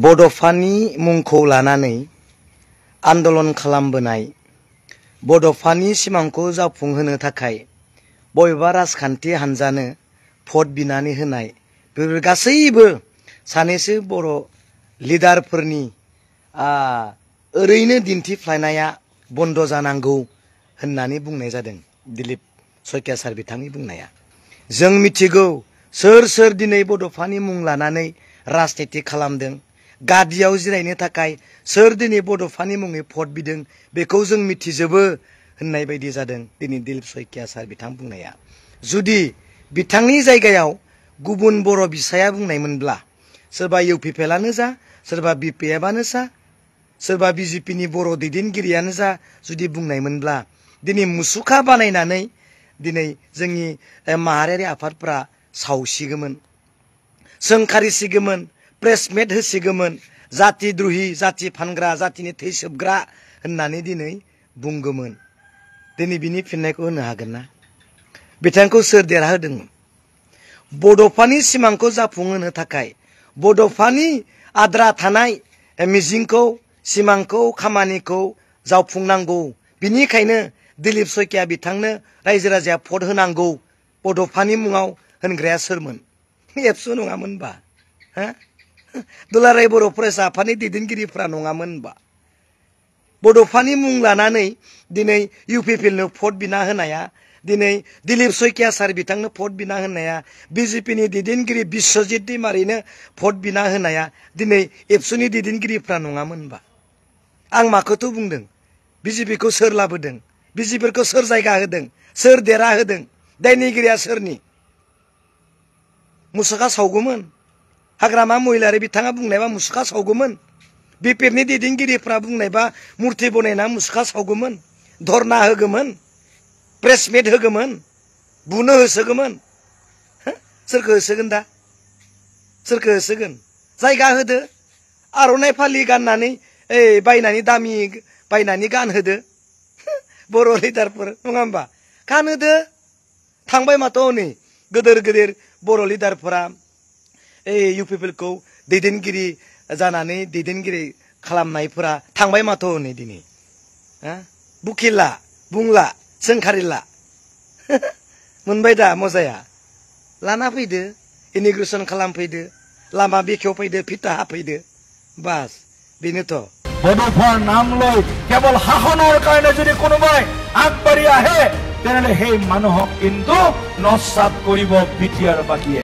बड'फानि मुंखौ लानानै आन्दलन खालामबोनाय बड'फानि सिमांखौ जाफुंहोनो थाखाय बबेबा राजखान्थि हान्जानो भट बिनानै होनाय बेफोर गासैबो सानैसो बर' लिडारफोरनि ओरैनो दिन्थिफ्लायनाया बन्द जानांगौ होननानै बुंनाय जादों। दिलीप सयकिया सार बिथांनि बुंनाया जों मिथिगौ सोर सोर दिनै बड'फानि मुं लानानै राजनीति खालामदों, गादियाव जिरायनो थाखाय सोर दिनै बड'फानि मुङै भट बिदों बेखौ जों मिथिजोबो होननाय बायदि जादों दिनै दिलीप सयकिया सार बिथां बुंनाया। जुदि बिथांनि जायगायाव गुबुन बर' बिसाया बुंनायमोनब्ला, सोरबा इउपिपिएलआनो जा, सोरबा बिपिएफआनो जा, सोरबा बिजेपिनि बर' दैदेनगिरियानो जा जुदि बुंनायमोनब्ला दिनै मुसुखा बानायनानै दिनै जोंनि माहारियारि आफादफ्रा सावसिगोमोन, सोंखारिसिगोमोन, प्रेसमेट होसिगोमोन, जाति द्रहि, जाति फानग्रा, जातिनि थै सोबग्रा होननानै दिनै बुंगोमोन। दिनै बिनि फिननायखौ होनो हागोन ना? बिथांखौ सोर देरहाहोदोंमोन? बड'फानि सिमांखौ जाफुंहोनो थाखाय बड'फानि आद्रा थानाय मिजिंखौ, सिमांखौ, खामानिखौ जाफुंनांगौ। बिनिखायनो दिलीप सयकिया बिथांनो रायजो राजाया भट होनांगौ बड'फानि मुङाव होनग्राया सोरमोन? एबसु नङामोनबा? दुलाराय बर' फरायसा आफादनि दैदेनगिरिफ्रा नङामोनबा? बड'फानि मुं लानानै दिनै इउपिपिएलनो भट बिना होनाया, दिनै दिलीप सयकिया सार बिथांनो भट बिना होनाया, बिजेपिनि दैदेनगिरि बिश्वजित दैमारिनो भट बिना होनाया दिनै एबसुनि दैदेनगिरिफ्रा नङामोनबा? आं माखौथ' बुंदों? बिजेपिखौ सोर लाबोदों? बिजेपिखौ सोर जायगा होदों? सोर देरहा होदों? दायनिगिरिया सोरनि? मुसुखा सावगौमोन। हाग्रामा महिलारि बिथाङा बुंनायबा मुसुखा सावगौमोन। बिपिएफनि दैदेनगिरिफ्रा बुंनायबा मुर्ति बनायना मुसुखा सावगौमोन, धरना होगौमोन, प्रेसमेट होगौमोन, बुनो होसोगौमोन। सोरखौ होसोगोन दा? सोरखौ होसोगोन? जायगा होदो, आर'नाइ फालि गाननानै बायनानै दामि बायनानै गानहोदो बर' लिडारफोर, नङा होमबा? गानहोदो। थांबाय माथो हनै गोदोर गोदोर बर' लिडारफोरा इउपिपिएलखौ दैदेनगिरि जानानै दैदेनगिरि खालामनायफोरा थांबाय माथो हनै दिनै। बुखिला, बुंला, सोंखारिला। मोनबाय दा मजाया? लाना फैदो, इनिग्रेसन खालामफैदो, लामा बेखेवफैदो, फिथा हाफैदो, बास बेनोथ'। বড'ফাৰ নাম লৈ কেৱল শাসনৰ কাৰণে যদি কোনোবাই আগবাঢ়ি আহে তেনেহ'লে সেই মানুহক কিন্তু নস্বাত কৰিব বিটিআৰ পাৰ্টিয়ে।